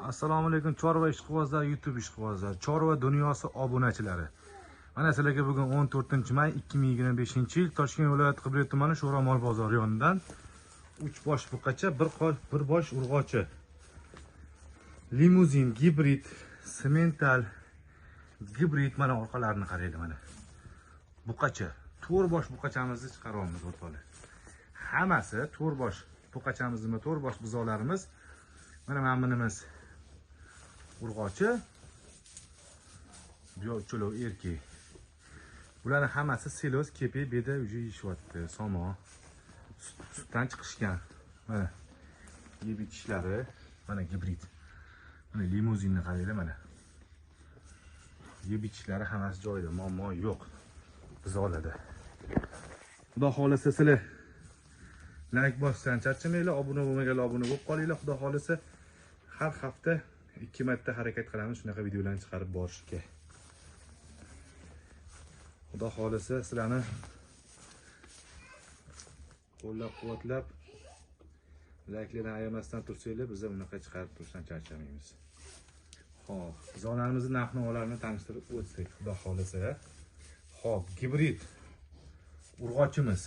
Assalomu alaykum chorva ishqibozlar, YouTube ishqibozlar, chorva dunyosi obunachilari. Mana sizlarga bugun 14 may 2025-yil Toshkent viloyati Qibray tumani Sho'ro mol bozori yonidan 3 bosh buqacha, bir bosh urg'ochi. Limuzin, gibrid, semental, gibrid, mana orqalarini qaraydi mana. Buqacha, 4 bosh buqachamizni chiqaryapmiz o'rtoqlar. Hammasi 4 bosh buqachamizni, 4 bosh buzoqlarimiz. Mana bunimiz urg'ochi, bu uchalov erkak. Bularning hammasi seloz, kepi, beda uji yeyishyapti. Somon, sutdan chiqishgan. Mana yeb ichishlari, mana gibrid. Mana limuzinni qaranglar mana. Yeb ichishlari hammasi joyida, muammo yo'q buzoqlarda. Xudo xohlasa sizlar like bosishdan charchamanglar, obuna bo'lmaganlar obuna bo'lib qolinglar. Xudo xohlasa har hafta 2 marta harakat qilamiz shunaqa videolarni chiqarib borishga. Xudo xohlasa sizlarni qo'llab-quvvatlab likelardan ayamasdan tursanglar, biz ham unaqa chiqarib turishdan charchamaymiz. Xo'p, buzoqlarimizni narx-navolarini tanishtirib o'tsak, xudo xohlasa. Xo'p, gibrid urg'ochimiz.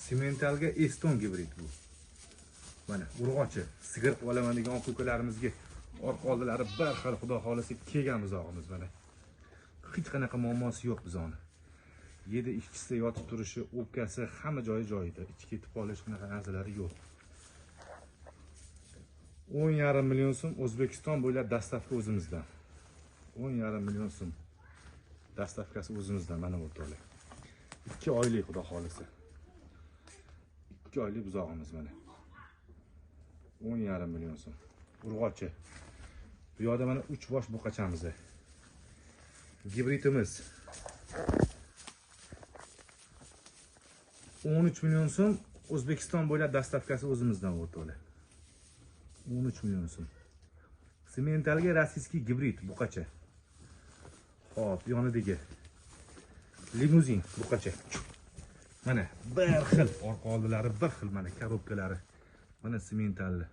Sementalga Eston gibrid bu. Mana urg'ochi, sigir qilib olaman degan aka-ukalarimizga orqa oldilari bir xil, xudo xohlasa kelgan buzog'imiz mana. Hech qanaqa muammosi yo'q buzoqni. Yedi ikkisi yotib turishi, o'pkasi hamma joyi joyida, ichi ketib qolish bunaqa narsalari yo'q. 10,5 million so'm O'zbekiston bo'ylab dastavka o'zimizdan. 10,5 million so'm dastavkasi o'zimizdan mana o'rtoqlar. 2 oylik xudo xohlasa. 2 oylik buzog'imiz mana. 10,5 million so'm. Urg'ochi. Bu yoqda mana 3 bosh buqachamiz. Gibridimiz 13 million so'm O'zbekiston bo'ylab dastavkasi o'zimizdan o'rtoqlar. 13 million so'm. Sementalga rossiyskiy gibrid buqacha. Xo'p, yonidagi limuzin buqacha. Mana bir xil orqa oldilari bir xil mana korobkalari. Mana sementalli.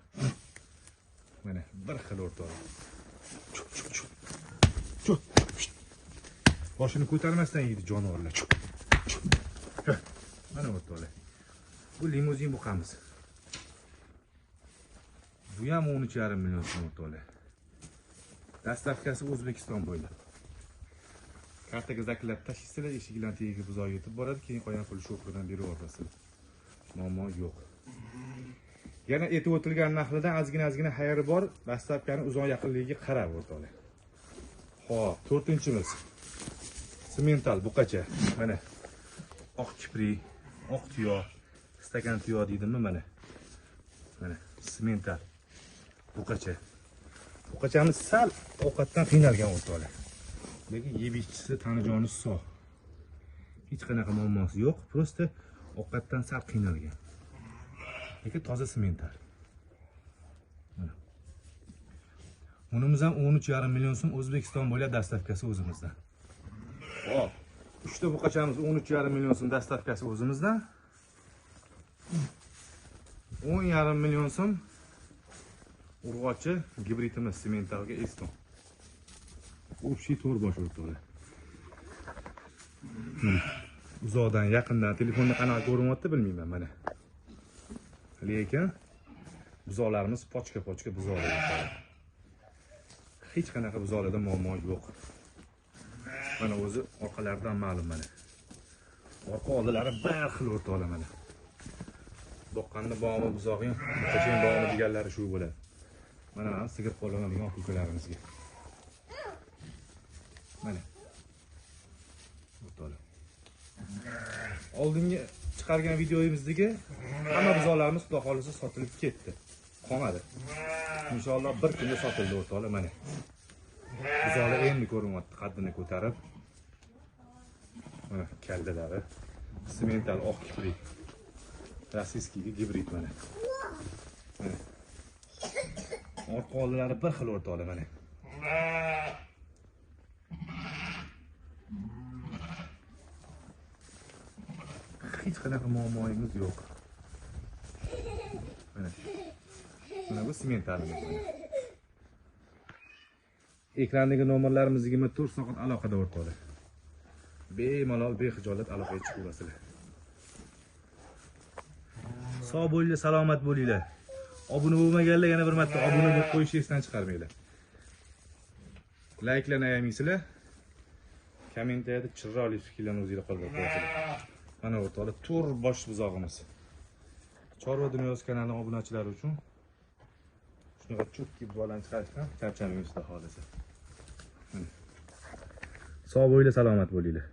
Mana bir xil o'rtoqlar. Boshini ko'tarmasdan yeydi jonivorlar. Mana o'rtoqlar. Bu limuzin buqamiz. Bu ham 13,5 million so'm o'rtoqlar. Dastavkasi O'zbekiston bo'ylab. Kartaga zaklab tashlaysizlar, eshiginglarni tagiga buzoq yetib boradi, keyin qolgan pulni shofirdan berib yuborasizlar. Muammo yo'q. Yana aytib o'tilgan narxlardan ozgina xayri bor, dastavkani uzoq yaqinligiga qarab o'rtoqlar. Xo'p, to'rtinchimiz. Semental buqacha. Mana oq kipri, oq tuyo, stakan tuyo deydimmi mana. Mana semental buqacha. Buqachamiz sal ovqatdan qiynalgan o'rtoqlar. Lekin yeb ichishisi, tanijoni sog'. Hech qanaqa muammosi yo'q, prosta ovqatdan sal qiynalgan. Lekin toza semental. Mana. Bunimiz ham 13,5 million so'm O'zbekiston bo'ylab dastavkasi o'zimizdan. Xo'p, 3 ta buqachamiz 13,5 million so'm dastavkasi o'zimizdan. 10,5 million so'm urg'ochi gibridimiz sementalga Eston. Общий 4 bosh o'rtoqlar. Uzoqdan, yaqindan telefonda qanaqa ko'rinyapti bilmayman mana. Lekin buzoqlarimiz pochka-pochka buzoqlar. Hech qanaqa buzoqlarda muammo yo'q. Mana o'zi orqalaridan ma'lum mana. Orqa oldilari bir xil o'rtoqlar mana. Boqqanda bog'mi buzog'ing, buqachang bog'mi deganlari shu bo'ladi. Mana sigir qo'llanadigan aka-ukalarimizga. Mana. O'rtoqlar. Oldingi chiqargan videomizdagi hamma buzoqlarimiz xudo xohlasa sotilib ketdi. Qolmadi. Inshaalloh bir kunda sotildi o'rtoqlar mana. Buzoqlar endi ko'rinyapti, qaddini ko'tarib. Mana kallalari. Semental oq kiprik. Rossiyskiy gibrid mana. Mana. Orqa oldilari bir xil o'rtoqlar mana. Hech qanaqa muammoyimiz yo'q. Mana. Mana bu sementalimiz mana. Ekrandagi nomerlarimiz 24 soat aloqada o'rtoqlar. Bemalol, bexijolat aloqaga chiqaverasizlar. Sog' bo'linglar, salomat bo'linglar. Obuna bo'lmaganlar yana bir marta obuna bo'lib qo'yishni esdan chiqarmanglar. Layklarni ayamaysizlar. Kommentariyada chiroyli fikrlarni o'zinglar qoldirib qo'yasizlar. Mana o'rtoqlar, to'r bosh buzog'imiz. Chorva dunyosi kanalining obunachilari uchun shunaqa cho'kki bolani chiqarishdan charchamaymiz, xudo xolasa. Sog' bo'linglar, salomat bo'linglar.